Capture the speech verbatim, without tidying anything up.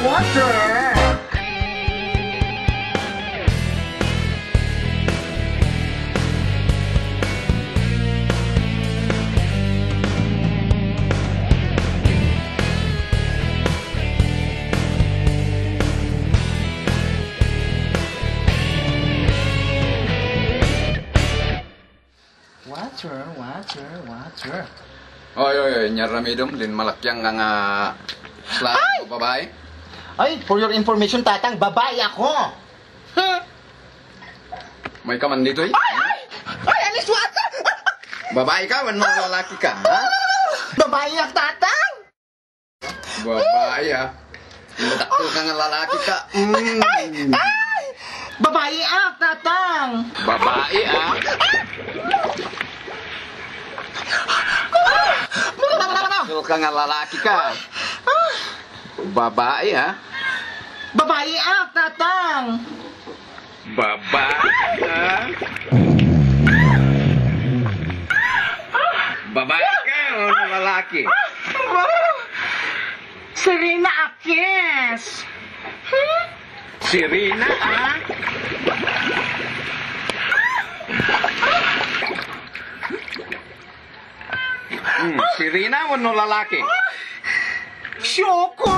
Water! Water, water, water. Oy, oy, oy, nia ramidem, linmalakiangka nga sla babae. Ay, for your information, Tatang, babae ako. Huh? Mayka man ditoy? Ay, ay! Ay, alis, water! Babae ka, wenno lalaki ka, ha? Babae ak, Tatang! Babae, ah. Madakkel ka nga lalaki ka. Mm. Ay! Ay! Babae ak, Tatang! Babae, ah. Madakkel ka nga lalaki ka. Babae, ah. Babae ak, Tatang! Babae ka? Babae ka o lalaki? Serena Akis. Serena, ah? Hmm, Serena wenno lalaki? Sure ko.